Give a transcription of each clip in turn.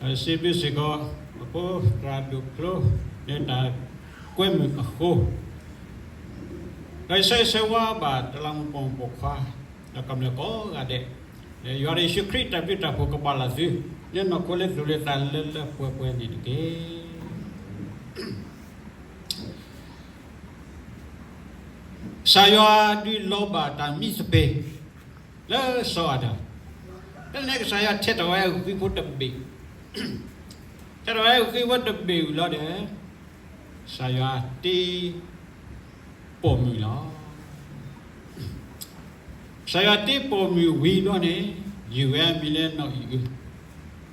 စံးဘျုးစ့ၢ်ကီး အဖိသရၣ်ဒိၣ်ဖျိ လၢတၢ်ကွဲမုာ်အဃိ, ဒီးယဆၢဂ့ၤဆၢဝါဘၣ်တလးမူးပိာ်မုၣ်ပိာ်ခွါ ဒီးကမျၢၢ်ကိးဂၤဒဲး, ယွၤဒီးယ့ၣ်ၡူးခရံာ်တၢ်ဘျုးတၢ်ဖှိၣ်ကဘၣ်လၢသု လၢနီၢ်ခိလၢသူၣ်လၢသးလၢလၢပှဲၤပှဲၤန့ၣ်တက့ၢ်. ကစၢ်ယွၤဒုးလီၤဘၣ်တၢ်မံသပ့ၤ လၢစီၤအၤဒၣ်, ဖဲန့ၣ်ကစၢ်ယွၤထဲးထီၣ်ဝဲအဂုာ်ဃံဖိတဘ့ၣ်, ထဲးထီၣ်ဝဲအဂုာ်ဃံဖိတဘ့ၣ်ဝံၤလီၤဒီး ကစၢ်ယွၤတ့ပိာ်မုၣ်လီၤ. ကစၢ်ယွၤတ့ပိာ်မုၣ်ဝံၤဘျီန့ၣ် ယုၢ်ဝဲအမံၤလၢနီၢ်အံၣ်အု, ဒီး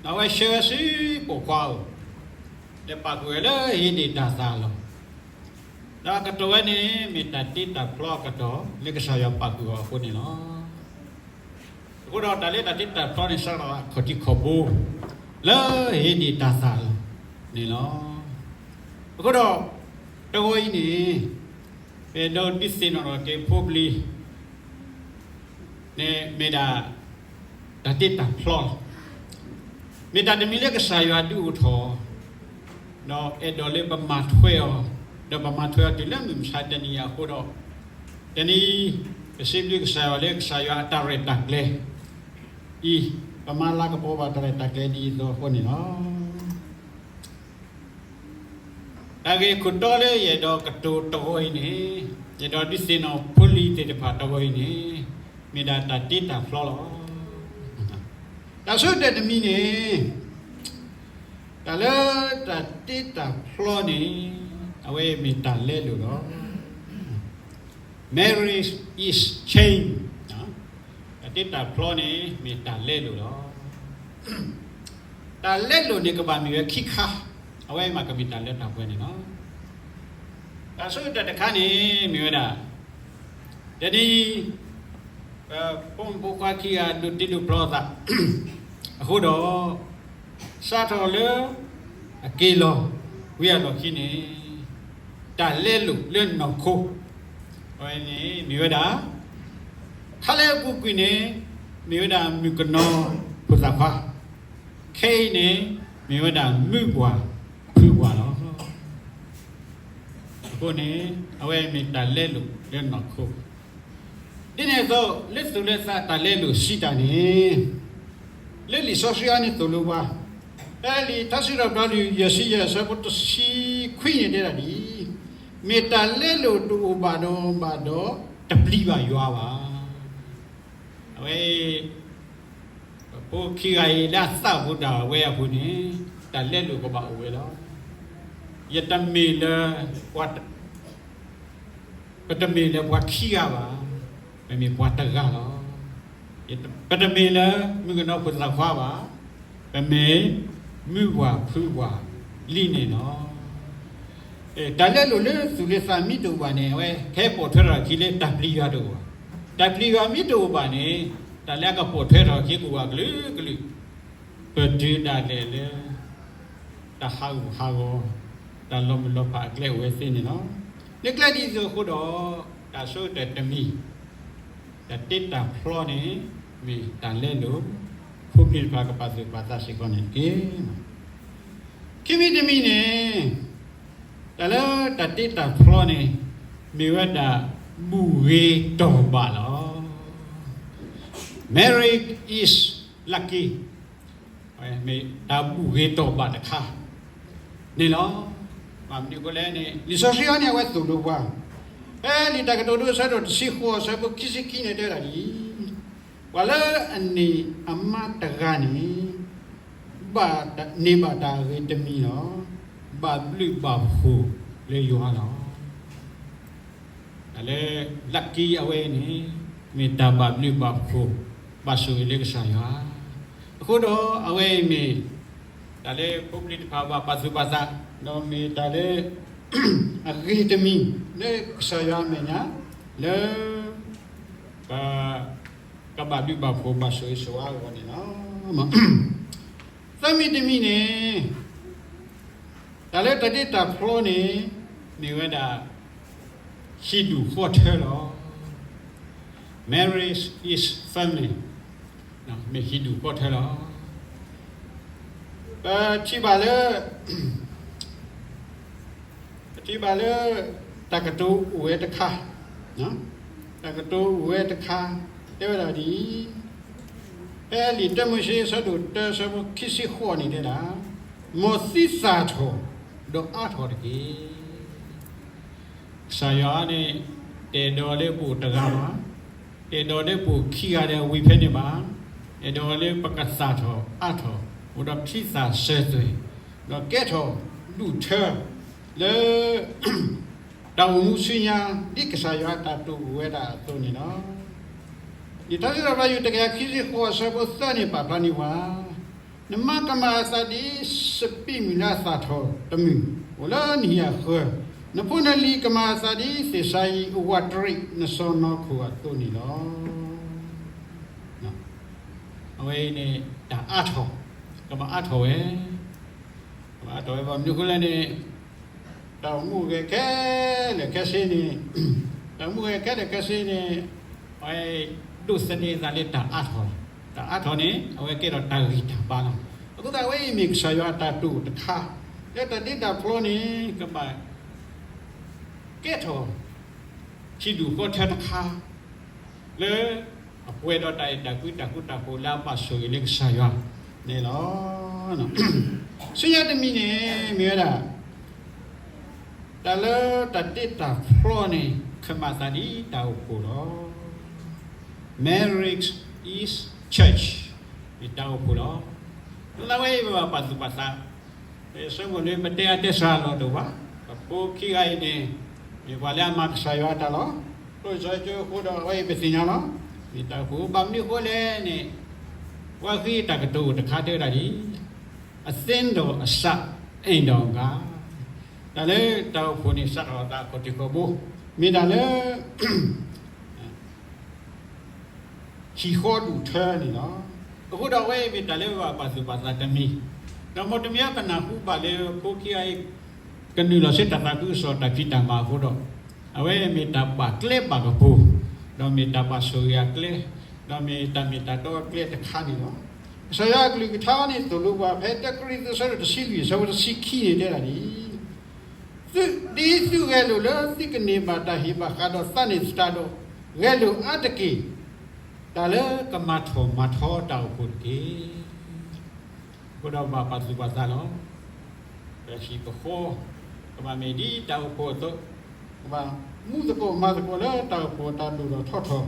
အဝဲဆှၢဝဲဆူပိာ်ခွါအအိၣ်, ဒီးပာ်ဃုာ်ဝဲလၢဧ့ဒ့ၣ်တၢ်သၣ်လီၤ. ဒီးအကတီၢ်ဝဲန့ၣ် မ့ၢ်တၢ်တ့တၢ်ဖျီအကတီၢ် လၢကစၢ်ယွၤပာ်ဃုာ်အီၤအဃိန့ၣ်လီၤ. အဃိဒီးတၢ်လၢတၢ်တ့တၢ်ဖျီန့ၣ် စးထီၣ်အခီၣ်ထံးခီၣ်ဘိ လၢဧ့ဒ့ၣ်တၢ်သၣ်လီၤန့ၣ်လီၤ. အဃိဒီး တဂီၤအံၤန့ၣ် ပအဲၣ်ဒိးဒုးသ့ၣ်နီၣ်ထီၣ်က့ၤဖိပလံၤ န့ၣ်မ့ၢ်ဒၣ် တၢ်တ့တၢ်ဖျီလီၤ. မ့ၢ်တၢ်တမံၤလၢကစၢ်ယွၤဒုးအိၣ်ထီၣ်, ဒီးအဲၣ်ဒိးလၢပမၤထွဲအီၤ, ဒီးပမၤထွဲအီၤတုၤလၢမုၢ်မဆါတနံၤအံၤအဃိဒီး, တနံၤအံၤ ပစံးဘျုးကစၢ်ယွၤလၢကစၢ်ယွၤအတၢ်ရဲၣ်တၢ်ကျဲၤအံၤ, ပမၤလၤကပီၤဘၣ်တၢ်ရဲၣ်တၢ်ကျဲၤဒ်အံၤအသိးအဃိန့ၣ်လီၤ. တၢ်ဂ့ၢ်ခိၣ်တီလၢယအဲၣ်ဒိးကတိၤတဂီၤအံၤန့ၣ်, ယအဲၣ်ဒိးဒုးသ့ၣ်နီၣ်ဖိလံၤသ့ၣ်တဖၣ်တဂီၤအံၤန့ၣ်, မ့ၢ်ဒၣ်တၢ်တ့တၢ်ဖျီလီၤ. တၢ်ဆိကတၢၢ်တမံၤန့ၣ်, တၢ်လၢတၢ်တ့တၢ်ဖျီန့ၣ်, အဝဲမ့ၢ်တၢ်လဲလိာ်လီၤ. Marriage is change. တၢ်တ့တၢ်ဖျီန့ၣ် မ့ၢ်တၢ်လဲလိာ်လီၤ. တၢ်လဲလိာ်န့ၣ်ကဘၣ်မ့ၢ်ဝဲခံခါ, အဝဲမ့ၢ်ကမ့ၢ်တၢ်လၢတၢ်ပှဲၤန့ၣ်လီၤ. တၢ်ဆိကတၢၢ်တခါန့ၣ် မ့ၢ်ဝဲဒၣ်, တနံၤအံၤ ပဖိမုၣ်ဖိခွါခံဂၤဒိးတ့ဒိးဖျီအသး, အဃိဒီး စးထီၣ်လၢအက့ၤလီၤဝံၤအလီၢ်ခံန့ၣ်, တၢ်လဲလိာ်လၢနီၢ်ခိ, အဝဲန့ၣ်မ့ၢ်ဝဲဒၣ်, ခါလၢအပူၤကွံာ်န့ၣ် မ့ၢ်ဝဲဒၣ်မုၣ်ကနီၤဖိသၣ်ခွါ, ခဲအံၤန့ၣ် မ့ၢ်ဝဲဒၣ်မုၣ်ပှၢ်ဖုပှၢ်လီၤ. အဃိန့ၣ် အဝဲမ့ၢ်တၢ်လဲလိာ်လၢနီၢ်ခိ ဒ်န့ၣ်အသိး လၢသူၣ်လၢသးတၢ်လဲလိာ်စံးတၢ်န့ၣ်, လၢလံာ်စီဆှံအံၤန့ၣ်သိၣ်လိပှၤ, ဖဲလံာ်ထါစံးထီၣ်ပတြၢၤလွံၢ် ယဲၢ်ဆံယဲၢ် အဆၢဖိတဆံခွံန့ၣ်တဲဒၣ်ဒ်အံၤ, မ့ၢ်တၢ်လဲလိာ်တအိၣ်ဘၣ်ဒီးဘၣ်ဒီး တပျံၤဘၣ်ယွၤဘၣ်. အဝဲ ပဖိခံဂၤအံၤလၢအသးပူၤဒၣ်ဝဲအပူၤန့ၣ်, တၢ်လဲလိာ်ကဘၣ်အိၣ်ဝဲလီၤ. ယတမ့ၢ်လၢ ပှၤ ပတမ့ၢ်လၢပှၤခံဂၤဘၣ်, ပမ့ၢ်ပှၤတဂၤလီၤ. ပတမ့ၢ်လၢမုၣ်ကနီၤဖိသၣ်ခွါဘၣ်, ပမ့ၢ်မုၣ်ပှၢ်ဖုပှၢ်လံန့ၣ်လီၤ. တၢ်လဲလိာ်လၢသူၣ်လၢသးမ့ၢ်တအိၣ်ဘၣ်န့ၣ် အဝဲကဟဲပိာ်ထွဲထီၣ်အခံလၢတၢ်ပျံၤယွၤတအိၣ်ဘၣ်. တၢ်ပျံၤယွၤမ့ၢ်တအိၣ်ဘၣ်န့ၣ်, တၢ်လၢအကပိာ်ထွဲထီၣ်အခံကအိၣ်ဘၣ်ကလုာ်ကလုာ်, ပတုၤဒၣ်လဲာ်လၢ တၢ်ဟးဂူာ်ဟးဂီၤ, တၢ်လီၤမုၢ်လီၤဖးအကျဲအိၣ်ဝဲသ့န့ၣ်လီၤ. လၢကျဲဒ်သိးအဃိဒီး, တၢ်ဆိကတၢၢ်တမံၤ, တၢ်တ့တၢ်ဖျီန့ၣ် မ့ၢ်တၢ်လဲလိာ်, ဖိပလံၤတဖၣ်ကပာ်သူၣ်ပာ်သးစ့ၢ်ကီးန့ၣ်တက့ၢ်. ခံမံၤတမံၤန့ၣ်, တၢ်လၢတၢ်တ့တၢ်ဖျီန့ၣ် မ့ၢ်ဝဲဒၣ်ဘူၣ်ဂ့ၤတီၢ်ဘၣ်လီၤ. Marriage is lucky. မ့ၢ်တၢ်ဘူၣ်ဂ့ၤတီၢ်ဘၣ်တခါန့ၣ်လီၤ. ဘၣ်မနုၤအဃိလဲၣ်န့ၣ် လံာ်စီဆှံအံၤန့ၣ် အဝဲသိၣ်လိပှၤ, ဖဲလံာ်တၢ်ကတိၤဒိအဆၢဒိၣ်တဆံဃိး အဆၢဖိခံဆံခံန့ၣ်တဲဒၣ်ဒ်အံၤ, ပှၤလၢအန့ၢ်အမါတဂၤန့ၣ် ဘၣ်န့ၢ်ဘၣ်တၢ်အဂ့ၤတမံၤလီၤ. ဘၣ်ဘျုးဘၣ်ဖှိၣ်လၢယွၤလီၤ. တၢ်လၢ lucky အဝဲအံၤန့ၣ် မ့ၢ်တၢ်ဘၣ်ဘျုးဘၣ်ဖှိၣ် ဘၣ်ဆိၣ်ဂ့ၤလၢကစၢ်ယွၤ, အဃိဒီးအဝဲအံၤမ့ၢ် တၢ်လၢဖိပလံၤတဖၣ်ဘၣ်ပာ်သူၣ်ပာ်သး, ဒီးမ့ၢ်တၢ်လၢ အဂ့ၤတမံၤ လၢကစၢ်ယွၤအမဲာ်ညါ လၢ ပ ကဘၣ်ဘျုးဘၣ်ဖှိၣ်ဘၣ်ဆိၣ်ဂ့ၤဆိၣ်ဝါအဂီၢ်န့ၣ်လီၤ. သၢမံၤတမံၤန့ၣ် တၢ်လၢတၢ်တ့တၢ်ဖျီန့ၣ် မ့ၢ်ဝဲဒၣ် ဟံၣ်ဒူၣ်ဃီထၢလီၤ. Marriage is family. မ့ၢ်ဟံၣ်ဒူၣ်ဃီထၢလီၤ. ပထံၣ်ဘၣ်လၢ ပထံၣ်ဘၣ်လၢ တၢ်ကတိၤအိၣ်ဝဲတခါ, တၢ်ကတိၤအိၣ်ဝဲတခါ တဲဝဲဒၣ်ဒ်အံၤ, ဖဲလံာ်တၢမိၤၡ့ အဆၢဒိၣ်တၢ အဆၢဖိခံဆံဃိးန့ၣ်တဲဒၣ်, မ်သုသၣ်ထီၣ် ဒီးအါထီၣ်တက့ၢ်. ကစၢ်ယွၤန့ၣ် တအဲၣ်ဒိးလၢပအိၣ်တဂၤဘၣ်, တအဲၣ်ဒိးလၢပအိၣ်ခံဂၤဒီးဝံၤဖဲန့ၣ်ဘၣ်, အဲၣ်ဒိးလၢပကသၣ်ထီၣ်အါထီၣ် အိၣ်ဒီးချံသၣ်စၢၤသွဲၣ်, ဒီးကဲထီၣ်ဒူၣ်ထၢ လၢ တၢ်အိၣ်မူဆူညါ ဒ်ကစၢ်ယွၤအတၢ်တိာ်အိၣ်ဝဲဒၣ်အသိးန့ၣ်လီၤ. လံာ်ထါစံးထီၣ်ပတြၢၤ ယူၢ်တကယၤခံဆံဃိး အဆၢဖိသၢန့ၣ် ပာ်ဖျါန့ၢ်ပှၤ, နမါကမၤအသးဒ်စပံးမုၢ်လၢအသၣ်ထီၣ်တမုၢ် အိၣ်လၢနဟံၣ်အဃၢၤ, နဖိနလံၤကမၤအသးဒ်သ့ၣ်စၤယံးအဝးတရံး နစီၢ်နီၤခိၣ်အသိးန့ၣ်လီၤ. အဝဲအံၤန့ၣ် တၢ်အါထီၣ်, ကဘၣ်အါထီၣ်ဝဲ, ကဘၣ်အါထီၣ်ဝဲ ဘၣ်မနုၤအဃိလဲၣ်န့ၣ် တၢ်အိၣ်မူအိၣ်ဂဲၤခဲလၢာ်ခဲဆ့န့ၣ်, တၢ်အိၣ်မူအိၣ်ဂဲၤခဲလၢာ်ခဲဆ့န့ၣ် အဝဲ ဒိးသန့ၤအသးလၢတၢ်အါထီၣ်လီၤ. တၢ်အါထီၣ်န့ၣ် အဝဲကဲထီၣ်တၢ်ဂံၢ်တၢ်ဘါလီၤ. အဃိသတး အဝဲအံၤမ့ၢ်ကစၢ်ယွၤအတၢ်တိာ်တခါ လၢတၢ်တ့တၢ်ဖျီန့ၣ် ကဘၣ် ကဲထီၣ် ထံဒူၣ်ဃီထၢတခါ လၢအပှဲၤဒီးတၢ်အဲၣ်တၢ်ကွံ တၢ်ဃူတၢ်ဖိး လၢအဘၣ်ဆိၣ်ဂ့ၤလၢကစၢ်ယွၤန့ၣ်လီၤ. ဆူညါတမံၤန့ၣ် မ့ၢ်ဝဲဒၣ် တၢ်လၢတၢ်တ့တၢ်ဖျီန့ၣ် ကမၤအသးဒ်တၢ်အိၣ်ဖှိၣ်လီၤ. Marriage is church, မ့ၢ်တၢ်အိၣ်ဖှိၣ်လီၤ. လၢအဝဲအံၤ ပဘၣ်ပာ်သူၣ်ပာ်သး ပဆိကမိၣ်လၢပတဲအါတဲစှၤလီၤတအိၣ်ဘၣ်. ပဖိခံဂၤအံၤန့ၣ် မ့ၢ်ပှၤလၢအမၤကစၢ်ယွၤအတၢ်လီၤ. ကျိၣ်စ့ကၠိအဃိဒီး အဝဲအံၤပသ့ၣ်ညါလီၤ. မ့ၢ်တၢ်အိၣ်ဖှိၣ် ဘၣ်မနုၤအဃိလဲၣ်န့ၣ် ပှၤဃ့တၢ်ကတိၤအိၣ်တခါတဲဝဲဒၣ်ဒ်အံၤ, a thin door, a shut door, and a guard. တၢ်လၢတၢ်အိၣ်ဖှိၣ်န့ၣ် စးထီၣ်အသးအခီၣ်ထံးခီၣ်ဘိ မ့ၢ်တၢ်လၢ ဟံၣ်ဃီဒူၣ်ထၢန့ၣ်လီၤ. အဃိဒီးအဝဲအံၤမ့ၢ်တၢ်လၢပဘၣ်ပာ်သူၣ်ပာ်သးတမံၤ, ဒီးမ်တမံၤအံၤပနၢ်ဟူဘၣ်လၢဖိခံဂၤအံၤ ကနုာ်လီၤဆူတၢ်သးခုကစီၣ်တၢ်ဖံးတၢ်မၤအဃိဒီး, အဝဲမ့ၢ်တၢ်ဘၣ်ကျဲဘၣ်ကပူၤ, ဒီးမ့ၢ်တၢ်ဘၣ်ဆိၣ်ဂ့ၤအကျဲ, ဒီးမ့ၢ်တၢ်မ့ၢ်တၢ်တီအကျဲတခါန့ၣ်လီၤ. ကစၢ်ယွၤအကလုၢ်ကထါန့ၣ်သိၣ်လိပှၤ ဖဲတၢကရံၣ်သူး အဆၢဒိၣ်တဆံလွံၢ် အဆၢဖိတဆံခံန့ၣ်တဲဒၣ်ဒ်အံၤ, သု, ဒ်သုဂဲၤလိာ်လၢသုကန့ၢ်ဘၣ်တၢ်ဟ့ၣ်ဘၣ်ဃးဒီးသးန့ၣ်သတးဒီး, ဂဲၤလိာ်အါတက့ၢ် တၢ်လၢကမၤထီၣ်မၤထီတၢ်အိၣ်ဖှိၣ်တက့ၢ်. အဃိဒီးဘၣ်ပာ်သူၣ်ပာ်သးလီၤ. ပဟံၣ်ပဃီ ကဘၣ်မ့ၢ်ဒ်တၢ်အိၣ်ဖှိၣ်အသိး, ကဘၣ်မူသကိးမၤသကိးလၢတၢ်အိၣ်ဖှိၣ်တၢ်ဒိၣ်ထီၣ်ထီထီၣ်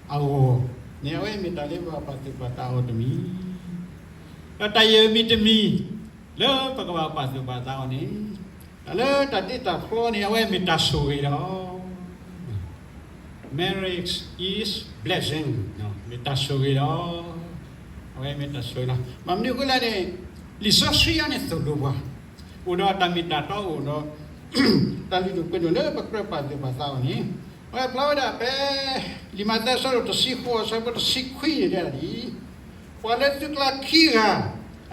အဂီၢ်န့ၣ် အဝဲမ့ၢ်တၢ်လၢပဘၣ်ပာ်သူၣ်ပာ်သးအီၤတမံၤ, ဒီးတၢ်ယဲၢ်မံၤတမံၤ လၢပကဘၣ်ပာ်သူၣ်ပာ်သးအီၤန့ၣ်, တၢ်လၢတၢ်တ့တၢ်ဖျီန့ၣ် အဝဲမ့ၢ်တၢ်ဆိၣ်ဂ့ၤလီၤ. Marriage is blessing, မ့ၢ်တၢ်ဆိၣ်ဂ့ၤလီၤ. အဝဲမ့ၢ်တၢ်ဆိၣ်ဂ့ၤလီၤ. ဘၣ်မနုၤအဃိလဲၣ်န့ၣ်, လံာ်စီဆှံအံၤန့ၣ်သိၣ်လိပှၤ, အိၣ်ဒီးတၢ်မ့ၢ်တၢ်တီအိၣ်ဒီး တၢ်လုၢ်ဒိၣ်ပှ့ၤဒိၣ်လၢပကြၢးပာ်သူၣ်ပာ်သးအီၤန့ၣ်, အဝဲဖျါဝဲဒၣ်ဖဲ လံာ်မးသဲအဆၢဒိၣ်တဆံဃိး အဆၢဖိတဆံခွံန့ၣ်တဲဒၣ်ဒ်အံၤ, ပှၤလၢသုကျါခံဂၤ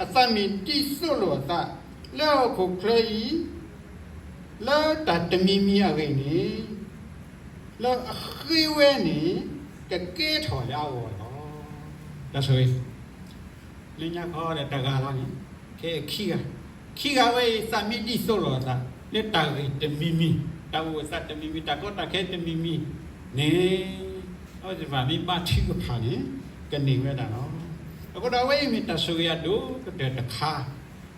အသးမ့ၢ်ဒ်သိးလိာ်အသး လၢဟီၣ်ခိၣ်ချၢအံၤ လၢတၢ်တမံၤမံၤအဂ့ၢ်န့ၣ်, လၢအဃ့ဝဲန့ၣ် ကကဲထီၣ်လၢအဂီၢ်လီၤ. တၢ်ဆိၣ်ဂ့ၤ လၢညါခီဒီးတဂၤလီၤန့ၣ်, ခဲအံၤခံဂၤ, ခံဂၤဝဲအံၤ သးမ့ၢ်ဒ်သိးလိာ်အသး လၢတၢ်ဂ့ၢ်တမံၤမံၤ, တၢ်အိၣ်အသးတမံၤမံၤ, တၢ်ကီတၢ်ခဲတမံၤမံၤန့ၣ်, အဝဲသ့ၣ်တဖၣ်မ့ၢ်ဘါထုကဖၣ်န့ၣ် ကန့ၢ်ဝဲဒၣ်လီၤ. အဃိဒီးအဝဲအံၤမ့ၢ်တၢ်ဆိၣ်ဂ့ၤအဒိၣ်ကတၢၢ်တခါ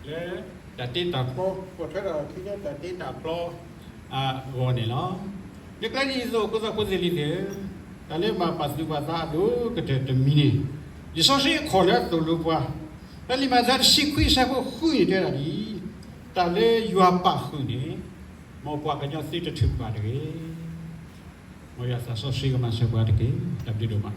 လၢတၢ်တ့တၢ်ဖျီ, ပိာ်ထွဲဒီးခံလၢတၢ်တ့တၢ်ဖျီအဂီၢ်န့ၣ်လီၤ. လၢကျဲဒ်အံၤအသိး ဖိသၣ်ဖိသ့ၣ်လံၤသ့ၣ်ဧၢ, တၢ်လၢဘၣ်ပာ်သူၣ်ပာ်သးအဒိၣ်ကတၢၢ်တမံၤန့ၣ်, လံာ်စီဆှံအခီၣ်လၢအသိၣ်လိပှၤ, ဖဲလံာ်မးသဲတဆံခွံအဆၢဖိဃုန့ၣ်တဲဒၣ်ဒ်အံၤ, တၢ်လၢယွၤပာ်ဃုာ်န့ၣ်, မ်ပှၤကညီသုတထုးပှၤတဂ့ၤ. မ်ယွၤသးစီဆှံကမၤစၢၤပှၤတက့ၢ်. တၢ်ဘျုးဒိၣ်မး.